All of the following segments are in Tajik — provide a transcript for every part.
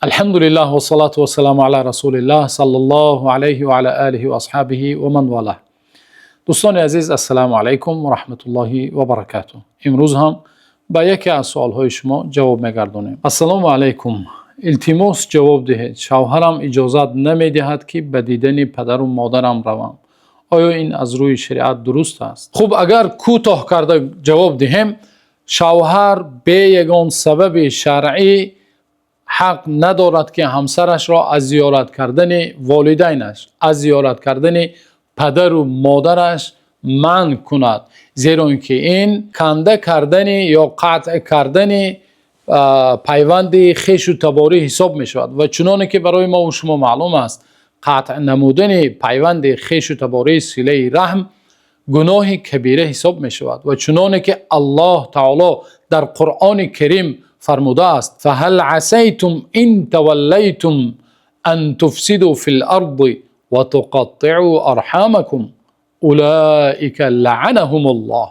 Алҳамдулиллаҳ вассалату вассаламу ала расулиллаҳ саллаллоҳу алайҳи ва ала олиҳи ва асҳобиҳи ва ман валаҳ. Дӯстони азиз, ассалому алайкум ва раҳматуллоҳи ва баракатуҳ. Имрӯз ҳам ба яке аз суолҳои шумо ҷавоб мегардонем. Ассалому алайкум. Илтимос, ҷавоб диҳед. Шавҳарам иҷозат намедиҳад, ки ба дидани падару модарам равам. Оё ин аз рӯи шариат дуруст аст? Хуб, агар кӯтоҳ карда ҷавоб диҳем, шавҳар бе ягон сабаби шаръӣ ҳақ надорад, ки ҳамсарашро аз зиёрат кардани волидайнаш, аз зиёрат кардани падару модараш манъ кунад, зеро ин ки ин канда кардани ё қатъ кардани пайванди хешу таборӣ ҳисоб мешавад. Ва чуноне ки барои мо шумо маълум аст, қатъ намудани пайванди хешу таборӣ, силаи раҳм, гуноҳи кабира ҳисоб мешавад. Ва чуноне ки Аллоҳ таоло дар Қуръони Карим фармудааст: فهل عسيتم إن توليتم أن تفسدوا في الأرض وتقطعوا أرحامكم أولئك لعنهم الله.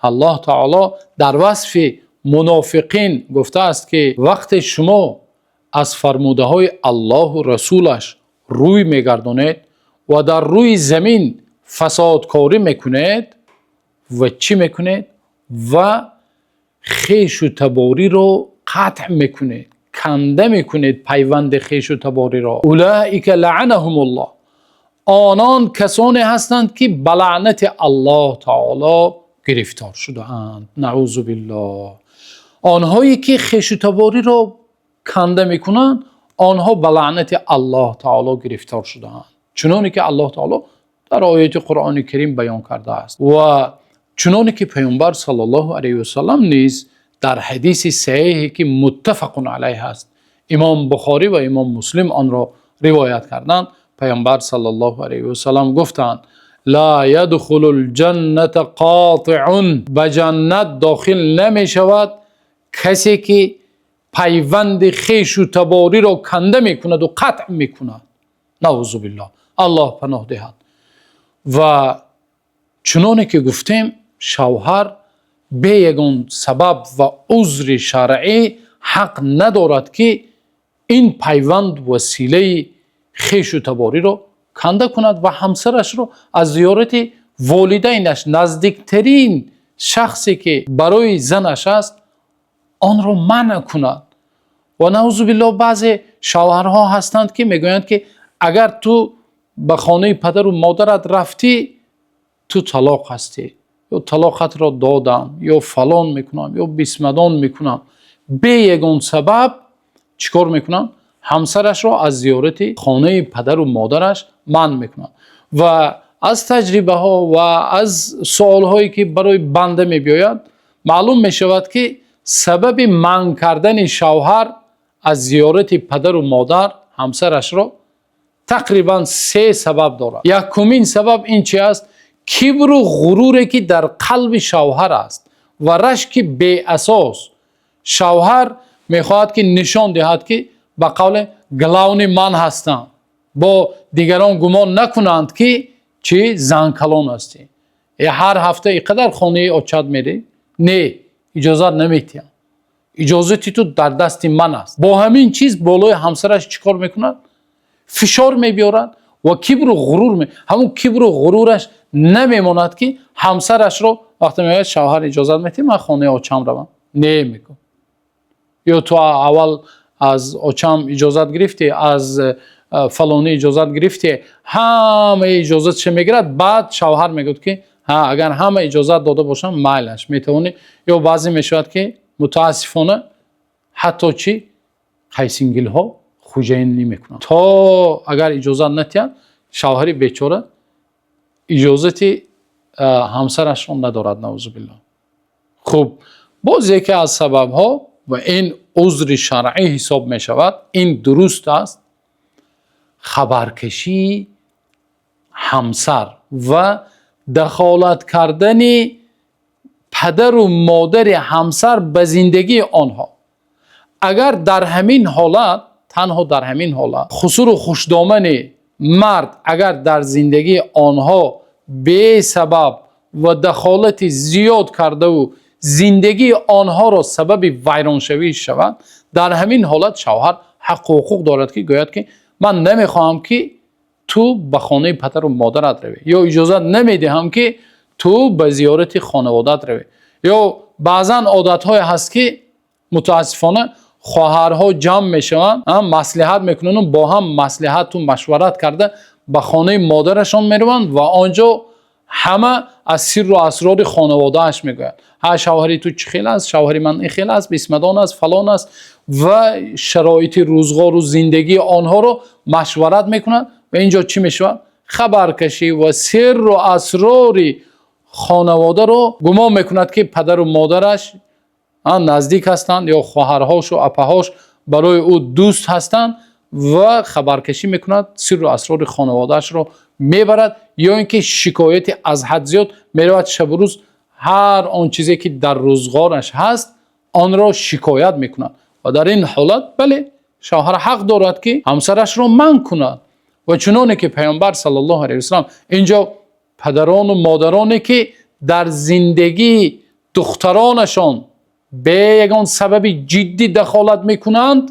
Аллоҳ таоло дар васфи мунофиқин гуфтааст, ки вақте шумо аз фармудаҳои Аллоҳу расулаш рӯй мегардонед ва дар рӯи замин фасодкорӣ мекунед ва чӣ мекунед? Ва хешу табориро қатъ мекунед, канда мекунед пайванди хешу табориро. أولئك لعنهم الله, онон касоне ҳастанд, ки ба лаънати Аллоҳ таоло гирифтор шудаанд, наъузу биллоҳ. Онҳое ки хешу табориро канда мекунанд, онҳо ба лаънати Аллоҳ таоло гирифтор шудаанд, чуноне ки Аллоҳ таоло дар ояти Қуръони Карим баён кардааст ва чуноне ки Паёмбар саллаллоҳу алайҳи васаллам низ дар ҳадиси саҳеҳе, ки муттафақун алайҳ аст, Имом Бухорӣ ва Имом Муслим онро ривоят карданд, Паёмбар саллаллоҳу алайҳи васаллам гуфтанд: لا يدخل الجنة قاطع. Ба ҷаннат дохил намешавад касе, ки пайванди хешу табориро канда мекунад ва қатъ мекунад. Наъузу биллоҳ, Аллоҳ паноҳ диҳад. Ва чуноне ки гуфтем, шавҳар бе ягон сабаб ва узри шаръӣ ҳақ надорад, ки ин пайванд, василаи хешу табориро канда кунад ва ҳамсарашро аз зиёрати волидайнаш, наздиктарин шахсе ки барои занаш аст, онро манъ кунад. Ва наъузу биллоҳ, баъзе шавҳарҳо ҳастанд, ки мегӯянд, ки агар ту ба хонаи падару модарат рафтӣ, ту талоқ ҳастӣ, ё талоқатро додам, ё фалон мекунам, ё бисмадон мекунам. Бе ягон сабаб чӣ кор мекунанд? Ҳамсарашро аз зиёрати хонаи падару модараш манъ мекунанд. Ва аз таҷрибаҳо ва аз суолҳое, ки барои банда мебиёяд, маълум мешавад, ки сабаби манъ кардани шавҳар аз зиёрати падару модар ҳамсарашро тақрибан се сабаб дорад. Якумин сабаб ин чи аст? Кибру ғуруре, ки дар қалби шавҳар аст, ва рашки беасос. Шавҳар мехоҳад, ки нишон диҳад, ки ба қавле главный ман ҳастам, бо дигарон гумон накунанд, ки чӣ занкалон ҳастӣ, ҳар ҳафта ин қадар хонаи очат мерӣ. Не, иҷозат наметиҳам, иҷозати ту дар дасти ман аст. Бо ҳамин чиз болои ҳамсараш чӣ кор мекунад? Фишор мебиёрад ва кибру ғурур. Ҳамун кибру ғурураш намемонад, ки ҳамсарашро вақте мегӯяд: «Шавҳар, иҷозат метиҳӣ ман хонаи очам равам?» «Не», мегӯ. Ё «Ту аввал аз очам иҷозат гирифтӣ, аз фалонӣ иҷозат гирифтӣ?» Ҳамаи иҷозатша мегирад. Баъд шавҳар мегӯяд, ки ҳа, агар ҳама иҷозат дода бошам, майлаш, метавонӣ. Ё баъзе мешавад, ки мутаассифона ҳатто чӣ қайсингилҳо хӯҷаинӣ мекунанд, то агар иҷозат натиҳад, шавҳари бечора иҷозати ҳамсарашро надорад, наъузу биллоҳ. Хуб, боз яке аз сабабҳо, ва ин узри шаръӣ ҳисоб мешавад, ин дуруст аст, хабаркашии ҳамсар ва дахолат кардани падару модари ҳамсар ба зиндагии онҳо. Агар дар ҳамин ҳолат, танҳо дар ҳамин ҳолат, хусуру хушдомани мард агар дар зиндагии онҳо бесабаб ва дахолати зиёд кардаву зиндагии онҳоро сабаби вайроншавӣ шавад, дар ҳамин ҳолат шавҳар ҳаққу ҳуқуқ дорад, ки гӯяд, ки ман намехоҳам, ки ту ба хонаи падару модарат равӣ, ё иҷозат намедиҳам, ки ту ба зиёрати хонаводаат равӣ. Ё баъзан одатҳое ҳаст, ки мутаассифона хоҳарҳо ҷамъ мешаванд, маслиҳат мекунанд ва бо ҳам маслиҳату машварат карда ба хонаи модарашон мераванд ва он ҷо ҳама аз сирру асрори хонаводааш мегӯянд. Ҳа, шавҳари ту чӣ хел аст, шавҳари ман ин хел аст, бисмадон аст, фалон аст ва шароити рӯзғору зиндагии онҳоро машварат мекунанд. Ва инҷо чӣ мешавад? Хабаркашӣ ва сирру асрори хонаводаро гумон мекунад, ки падару модараш наздик ҳастанд ё хоҳарҳошу апаҳош барои ӯ дӯст ҳастанд ва хабаркашӣ мекунад, сирру асрори хонаводаашро мебарад ё ин ки шикояти аз ҳад зиёд меравад, шабу рӯз ҳар он чизе ки дар рӯзғораш ҳаст, онро шикоят мекунад. Ва дар ин ҳолат, бале, шавҳар ҳақ дорад, ки ҳамсарашро манъ кунад. Ва чуноне ки Паёмбар саллаллоҳу алайҳи васаллам инҷо падарону модароне ки дар зиндагии духтаронашон бе ягон сабаби ҷиддӣ дахолат мекунанд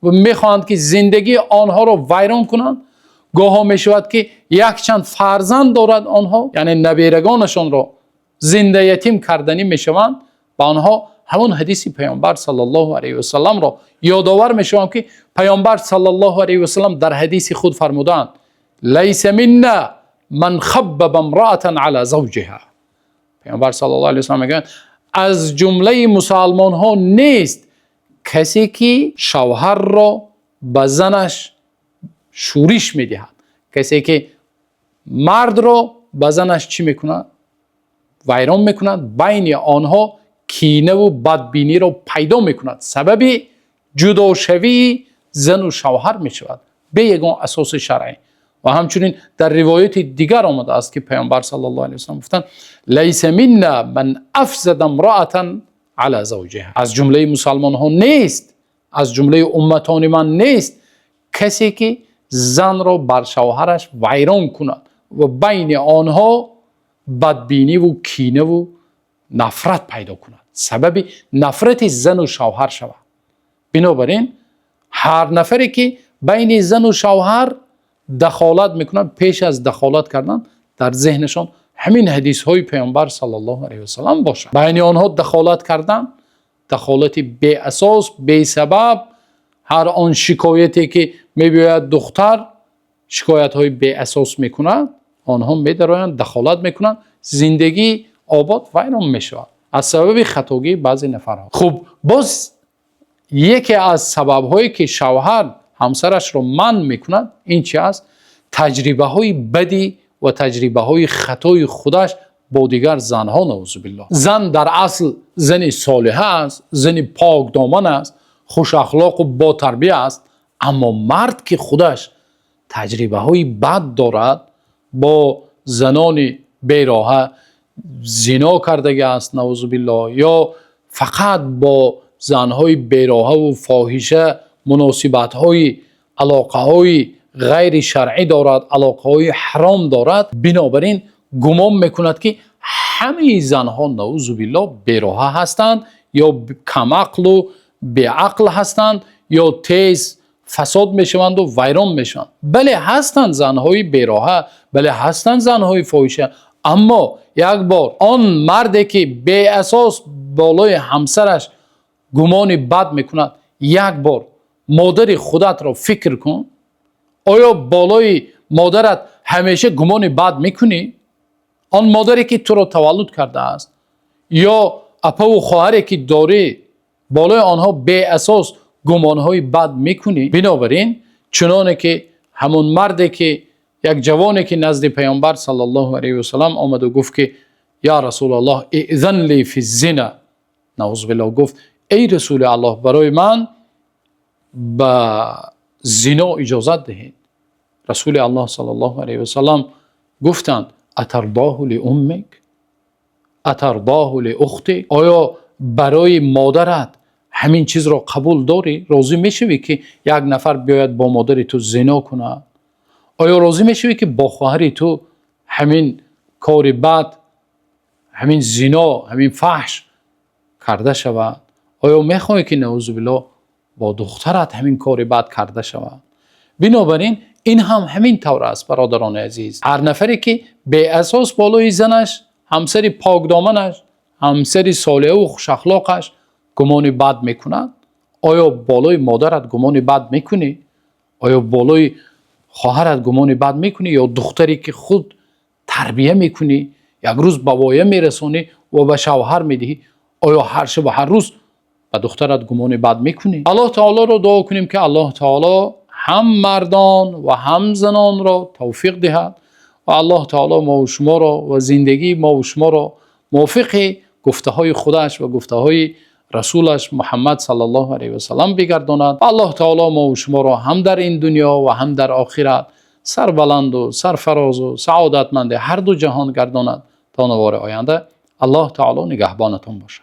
ва мехоҳанд, ки зиндагии онҳоро вайрон кунанд. Гоҳо мешавад, ки якчанд фарзанд дорад онҳо, яъне наберагонашонро зинда ятим карданӣ мешаванд. Ба онҳо ҳамон ҳадиси Паёмбар саллаллоҳу алайҳи васалламро ёдовар мешавам, ки Паёмбар саллаллоҳу алайҳи васаллам дар ҳадиси худ фармудаанд: ليس منا من خبب امرأة على زوجها. Паёмбар саллаллоҳу алайҳи васаллам мегӯянд: аз ҷумлаи мусалмонҳо нест касе ки шавҳарро ба занаш шӯриш медиҳад. Касе ки мардро ба занаш чӣ мекунад? Вайрон мекунад, байни онҳо кинаву бадбиниро пайдо мекунад, сабаби ҷудошавии зану шавҳар мешавад бе ягон асоси шаръӣ. Ва ҳамчунин дар ривояти дигар омадааст, ки Паёмбар саллаллоҳу алайҳи васаллам гуфтанд: ليس منا من أفسد امرأة على زوجها. Аз ҷумлаи мусалмонҳо нест, аз ҷумлаи умматони ман нест касе ки занро бар шавҳараш вайрон кунад ва байни онҳо бадбиниву кинаву нафрат пайдо кунад, сабаби нафрати зану шавҳар шавад. Бинобар ин ҳар нафаре ки байни зану шавҳар дахолат мекунад, пеш аз дахолат кардан дар зеҳнашон ҳамин ҳадисҳои Паёмбар саллаллоҳу алайҳи васаллам бошад. Байни онҳо дахолат кардан, дахолати беасос, бесабаб, ҳар он шикояте ки мебиёяд, духтар шикоятҳои беасос мекунад, онҳо медароянд, дахолат мекунанд, зиндагии обод вайрон мешавад аз сабаби хатогии баъзе нафарҳо. Хуб, боз яке аз сабабҳое ки шавҳар ҳамсарашро манъ мекунад, ин чи аст? Таҷрибаҳои бадӣ ва таҷрибаҳои хатои худаш бо дигар занҳо, наузубиллоҳ. Зан дар асл зани солиҳа аст, зани покдоман аст, хушахлоқу ботарбия аст, аммо мард ки худаш таҷрибаҳои бад дорад, бо занони бероҳа зино кардагӣ аст, наузубиллоҳ, ё фақат бо занҳои бероҳаву фоҳиша муносибатҳои алоқаҳои ғайришаръӣ дорад, алоқаҳои ҳаром дорад. Бинобар ин гумон мекунад, ки ҳамаи занҳо, наузубиллоҳ, бероҳа ҳастанд ё камақлу беақл ҳастанд ё тез фасод мешаванду вайрон мешаванд. Бале, ҳастанд занҳои бероҳа, бале, ҳастанд занҳои фоҳиша, аммо як бор он марде ки беасос болои ҳамсараш гумони бад мекунад, як бор модари худатро фикр кун. Оё болои модарат ҳамеша гумони бад мекунӣ? Он модаре ки туро таваллуд кардааст ё апаву хоҳаре ки дорӣ, болои онҳо беасос гумонҳои бад мекунӣ? Бинобар ин чуноне ки ҳамон марде ки як ҷавоне ки назди Паёмбар саллаллоҳу алайҳи васаллам омаду гуфт, ки يا رسول الله، ائذن لي في الزنا، наузубиллоҳ, гуфт: эй Расули Аллоҳ, барои ман ба зино иҷозат диҳед. Расули Аллоҳ саллаллоҳу алайҳи васаллам гуфтанд: أترضاه لأمك؟ أترضاه لأختك؟ Оё барои модарат ҳамин чизро қабул дорӣ? Розӣ мешавӣ, ки як нафар биёяд, бо модари ту зино кунад? Оё розӣ мешавӣ, ки бо хоҳари ту ҳамин кори бад, ҳамин зино, ҳамин фаҳш карда шавад? Оё мехоҳӣ, ки, наузубиллоҳ, бо духтарат ҳамин кори бад карда шавад. Бинобар ин ин ҳам ҳамин тавр аст, бародарони азиз. Ҳар нафаре ки беасос болои занаш, ҳамсари покдоманаш, ҳамсари солиҳа ва хушахлоқаш гумони бад мекунад, оё болои модарат гумони бад мекунӣ? Оё болои хоҳарат гумони бад мекунӣ ё духтаре ки худ тарбият мекунӣ, як рӯз ба воя мерасонӣ ва ба шавҳар медиҳӣ, оё ҳар шаб ва ҳар рӯз ба духтарат гумони бад мекунӣ? Аллоҳи таъолоро дуо кунем, ки Аллоҳи таъоло ҳам мардон ва ҳам занонро тавфиқ диҳад ва Аллоҳи таъоло мо ва шуморо ва зиндагии мо ва шуморо мувофиқи гуфтаҳои худаш ва гуфтаҳои расулаш Муҳаммад саллаллоҳу алайҳи васаллам бигардонад. Аллоҳи таъоло мо ва шуморо ҳам дар ин дунё ва ҳам дар охират сарбаланд ва сарфароз ва саодатманд ҳар ду ҷаҳон гардонад. То навбати оянда Аллоҳи таъоло нигаҳбонатон бошад.